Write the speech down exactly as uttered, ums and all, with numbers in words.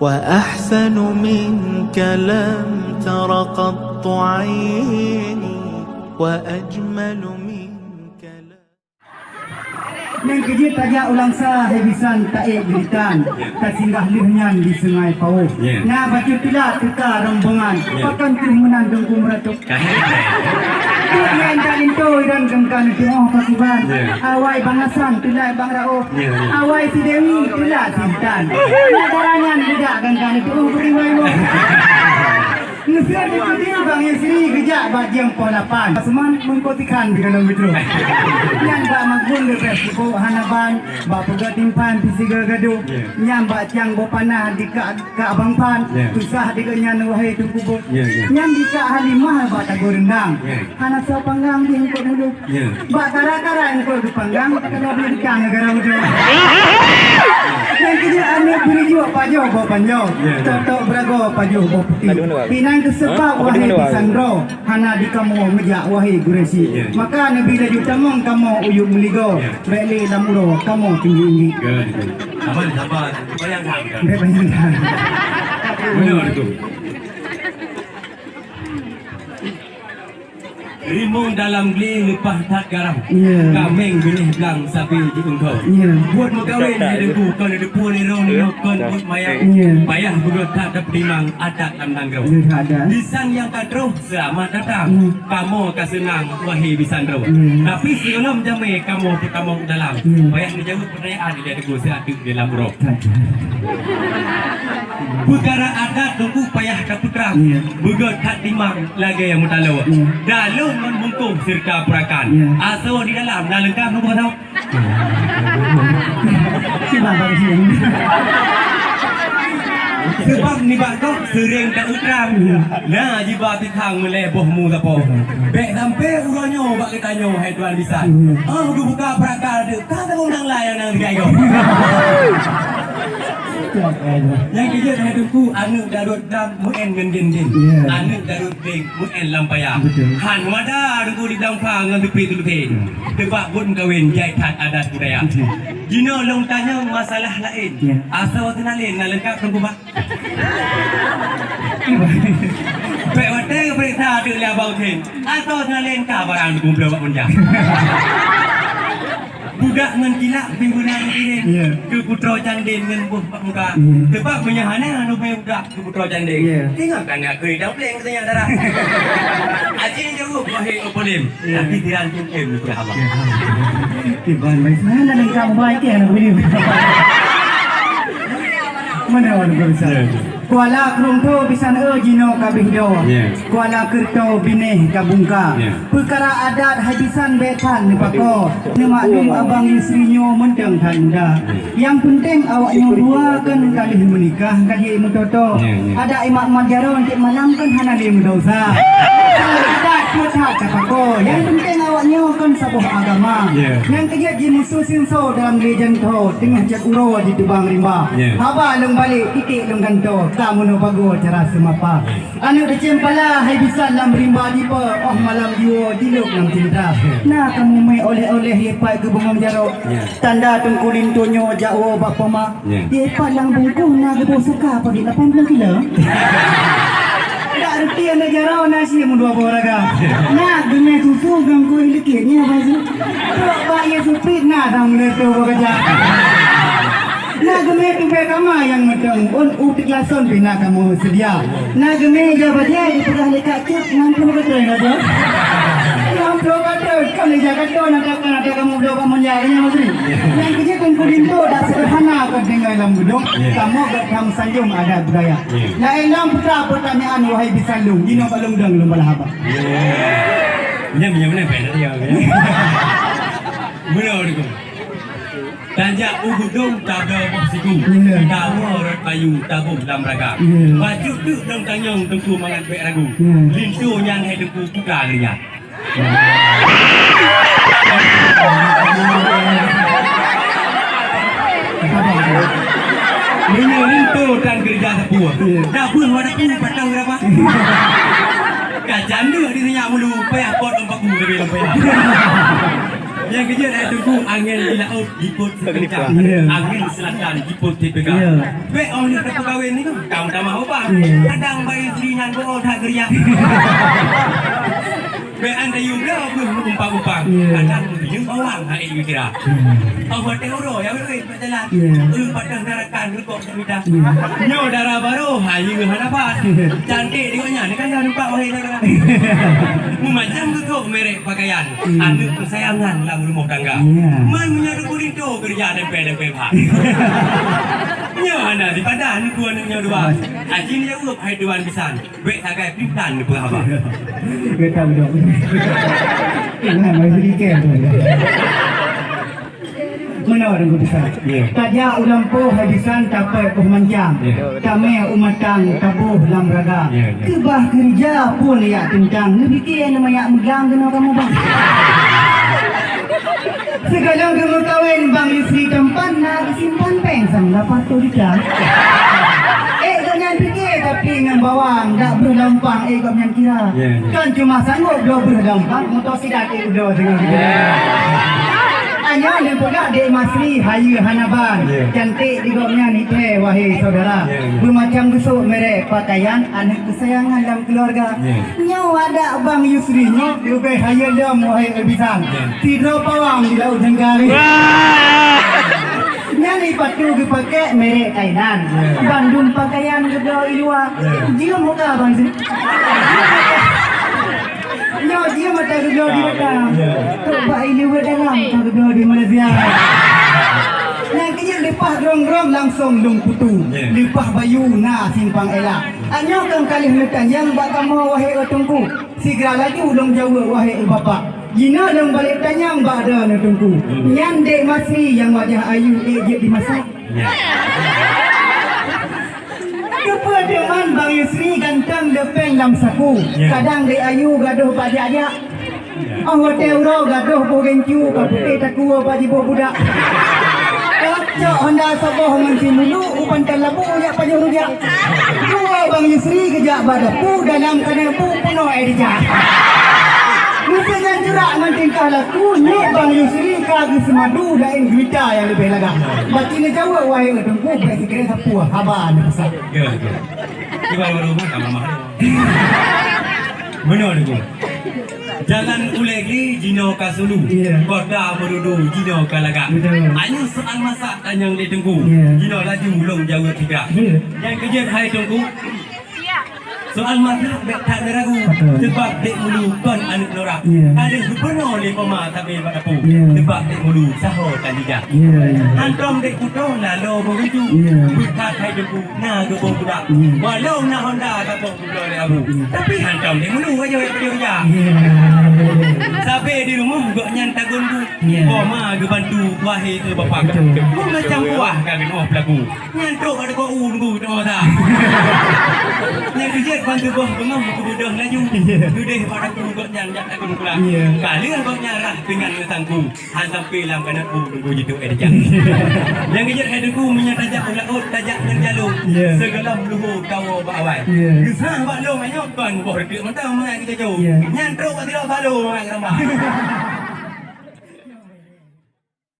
وأحسن منك لم تر قط عيني، وأجمل منك لم Nyang keujeuet tajak u Langsa, hai bisan taék geuritan, tasinggah lheueh nyan di Sungai Pawôh. Ya. Na bacut teulat teuka rombongan, ya, pakon teuh meunan Teungku Meuratot. Ka hebat. Duek nyan jak linto dan gengka neutuoh pakiban. Ya. Awai Bang Hasan teulat Bang Raof. Ya, ya. Awai si Dewi teulat si Intan. Nyan dara nyan beudak gengka neutuoh beurimai woe. Ngeuseuet di Bang Yusri geujak bak jeuem poh lapan. Seumang meungko tikhan di dalam metro. Nyan bak Makbun leubeh sibuk hana ban, bak peugöt timphan pih sigoe gadoh. Ya. Nyan bak Cang Boh Panah di kak Kak Abang Pan, ya, susah di geuh nyan wahé Teungku Bot. Ya, ya. Nyan di Kak Halimah bak Tagoe Reundang. Ya. Hana soe panggang di eungkôt dulu. Ya. Bak kara-kara eungkôt geupanggang, kena beureutang gara ujoe. Nyang keujeuet aneuk beurijuek pajoh boh panjoe, ya, ya, tok-tok beuragoe pajoh boh putéh. Pinang keusabab wahé bisan droe, hana di kamoe meujak wahé Quraisy. Ya. Maka neubi laju tamong kamoe u yup meuligoe, ya, bèk lé lam uroe kamoe tinggi-tinggi. Ya, ya. Saban, saban. Bayangkan. Bèk bayangkan. Beuna tu. Rimueng dalam glé leupah that garam. Ya. Kaméng binéh blang sabe jiungkho. Ya. Buet meukawen hai Teungku kon neuteupeue lé droe nyoe kon buet mayang. Ya. Payah beugöt that tapeutimang adat lam nanggroe. Ya, adat. Bisan nyang ka troh Seulamat datang, hmm, kamoe ka seunang, wahé bisan droe. Hmm. Tapi sigohlom jamé kamoe teutamong u dalam, hmm, payah neujaweueb peutanyaan ilèe teungku siat teuk di lam uroe. Peukara adat teungku payah tapeutrang, hmm, beugöt that timang lagèe nyang meutalô. Hmm. Dalôn ngon bungkôh seureuta peurakan. Hmm. Asoe di dalam na leungkap teungku asoe. Cuba bagi sini. Sebab nibak gob seuring ka eutrang. Na jiba tikang meulée boh mu sapo. Bèk sampoe uroe nyoe bak geutanyoe hai tuan bisan. Ah, geubuka peurangkat deuk ka saboh nang laén nyang digayo. Nyang keujeuet hai teungku aneuk darot dam meu'en ngon dinding. Ya. Aneuk darot deng meu'en lam paya. Betul. Han wada teungku di dalam fa ngon teupie teuleuhe. Ya. Teubak buet meukawen jai that adat budaya. Jinoe lôn tanyong masalah laén. Ya. Asoe seunalén na leungkap teungku bak. Bèk watèe geupeuriksa teuk lé Abang Husén. Asoe seunalén ka barang geugumploe bak meunjang. Budak ngon kilak pih beuna geukirim. Ya. Keu putroe candén ngon boh bak muka. Ya. Teubak meunyoe hana aneuk budak. Keu putroe candéng. Ya. Ingat kan aku idang pleng katanya darah. Aji jaweueb wahé Opo Lim. Ya. Tapi tiran tim M ni peudah abang. Ya. Tiban baik sana dan kamu baik ya anak bini. Mana orang berusaha? Ya. Kuala Kerumpu bisan e jinoe ka bih do. Ya. Kuala Kerto binéh ka bungka. Ya. Peukara adat hai bisan bèk that neupakoe. Neumaklum abang Yusri nyoe mantong that muda. Nyang peunteng awak nyoe dua kan ka lheueh meunikah, ka jeuet meutoto. Ya, ya. Adak imat-mat jaroe tiep malam kan hana lé meudesya. Adat peuet that tapakoe. Nyang peunteng awak nyoe kan saboh agama. Ya. Nyang keujeuet jimusoh sinso dalam lé janto, teungoh jak uroe jitubang rimba. Ya. Haba lôn balek, titék lôn ganto, ka meunoe bagoe cara seumapa. Ya. Aneuk teucém pala hai bisan lam rimba jipe, oh malam jiwoe jilôk lam cinta. Na kamoe mé oleh-oleh lipat keu bungong jaroe. Ya. Tanda teungku linto nyoe jak woe bak poma. Ya. Lipat lam bungkôh na geuboh suka padi lapan ploh kilo. Dak reti aneuk jaroe na sie meudua boh raga. Ya. Na geumé susu ngon kueh likit nyan baju. Trok bak Yesus Pit na dang meuleutoh boh gajah. Na geumé tubée kama nyang mantong ôn u teuklason pih na kamoe seudia. Na geumé ija bajée jipeugah lé Kak Cut nam ploh batée na jeuet. Nam ploh batée kon ija gadoh na takkan ada kamoe bloe bak mulia keu nyan Masri. Nyang keujeuet teungku linto dak seuderhana kon tinggai lam geudong, kamoe gak tham sanjong adat budaya. Laén lam putra peutanyaan wahai bisan lôn, jinoe bak lôn dong lôn bala haba. Nyan, nyan, nyan, nyan. Beuna, beuna. Tajak u geudong tabloe boh siku. Ya. Tawoe rot bayu taboh lam raga. Ya. Bacut teuk lôn tanyong teungku mangat bèk ragu. Ya. Linto nyan hai teungku putra lé nyan. Meunyoe linto tan keureuja sapeue. Ya. Dak beuh wadah ku patah urapa. Ka jandeuek di sinyak mulu payah pot lom paku leubeh lom payah. Nyang keujeuet hai Teungku, angén di laôt jipôt sikeuncang. Ya. Angén seulatan jipôt sipeuga. Ya. Bèk 'oh lheueh tapeukawén nyoe, ka meutamah ubah. Ya. Kadang bayi istri nyan boh that geuriak. Bèk andai yue bloe beuh meuumpang-umpang. Ya. Kadang meupinyueng bawang hai geukira. Ya. 'Oh watèe uroe nyang wét-wét bak jalan. Ya. Eu patah narakan reukok. Nyoe dara barô, hayeue hana ban. Cantik di gobnyan, kan dah nampak wahé dara. Meumacam geutrok merek pakaian. Hmm. Aneuk keusayangan lam rumoh tangga. Ya. Man meunyoe Teungku linto keureuja dempé-dempé bak. Nyoe hana sipadan keu aneuk nyoe dua. Aji neujaweueb hai tuan bisan. Bèk sagai pitan neupeuhaba. Gata udah. Nah, masih dikeh tu. Meunoe Teungku bisan. Ya. Tajak u lampôh hai bisan tapèk boh mancang. Ya. Tamè u matang taboh lam raga. Ya, ya. Keubah keureuja pun jak teuntang. Neupike nama jak meugang keunoe kamoe bang. Sigohlom geumeukawen Bang Yusri Tampan na geusimpan péng sang lapan reutôh juta. Eh, gobnyan pike tapi ngon bawang, dak breuh lampang, eh, gobnyan kira. Ya, ya. Kan cuma sanggup dua breuh lampang, moto sidat, eh, udah dengan kita. Ya. Hanya neupeugah Dek Masri hayeue hana ban. Ya. Cantik di gobnyan ipe, wahai saudara. Ya, ya. Bermacam geusu merek pakaian aneuk keusayangan lam keluarga. Ya. Nyoe adak Bang Yusri nyoe leubeh hayeue lom, wahai bisan. Ya. Sidroe pawang di laôt jangkai. Wah! Nyan ipatu geupakè merek Thailand. Ya. Bandum pakaian geubloe i luwa. Ya. Jeuem muka Bang Yusri. Nyoe jeuem mata geubloe di Batam. Ya. Trok bak i luwa dalam ka geubloe di Malaysia. Nyang keujeuet leupah grong-grong langsong lôn putu. Ya. Leupah bayu na simpang ela. Nyoe kan ka lheueh neutanyong bak kamoe, wahé Teungku. Sigra laju lôn jaweueb, wahé bapak. Jinoe lôn balek tanyong bak droeneuh Teungku. Hmm. Nyan Dek Masri nyang wajah ayu, eh, jeuet dimasak. Ya. Keupeue teuma Bang Yusri ganteng leupeng lam saku. Ya. Kadang Dek Ayu gadôh bak jak-jak. Oh, watèe uroe gadôh boh gincu, ka putéh takue bak jiboh budak. Cok honda saboh ngon simulu, u pantai labu jak pajoh rujak. Dua Bang Yusri geujak bak dapu, dalam keuneuk bu peunoh air rijak. Meuseu nyan jurak ngon tingkah laku, nyoe Bang Yusri ka geuseumadu laén geurita nyang leubeh lagak. Bak ci neujaweueb, wahé Teungku, bèk sikirém sapeue haba neupeugah. Geu, geu. Kiban baru mah ka mamah. Meunoe Teungku. Jalan Ulèe Gri jinoe ka sulu. Ya. Kota Meurudu jinoe ka lagak. Betul. Ayu soal masak tanyong di Teungku. Ya. Jinoe laju ulôn jaweueb sigra. Ya. Nyang keujeuet hai Teungku. Soal masak bèk that neuragu. Betul. Seubab Dek Mulu kon aneuk norak. Ya. Ka lheueh geupeunoh lé poma sabe bak dapu. Ya. Seubab Dek Mulu saho tan jijak. Ya, ya. Hantom Dek Putoh lalo beurintu. Ya. Beukat hai Teungku na geuboh budak. Ya. Walau na honda tapong Gubloe lé Abu. Hmm. Tapi hantom di mulu aja ya pada uja. Ya. Sabe di rumah gok nyan tagun bu. Ya. Oma geubantu wahé e bapak. Betul. Macam buah ka geunoh pelaku. Nyan trok ada kau u nunggu tengok mata. Nyan kejut bantu boh bengong aku bodoh laju. Ya. Dudeh pada aku gok nyan jak tagun pulang. Ya. Kali gok nyan rah dengan ngetangku. Han sampai lam kanan ku nunggu jitu eh dejang. Nyang geujak hai Teungku meunyoe tajak u laôt tajak ngon jalong. Ya. Sigohlom luho kawoe bak awai. Ya. Geusah bak lôn anyok kon boh reuteuek mantong mangat geucucu. Ya. Nyan trok bak sidroe salo mangat geurambah.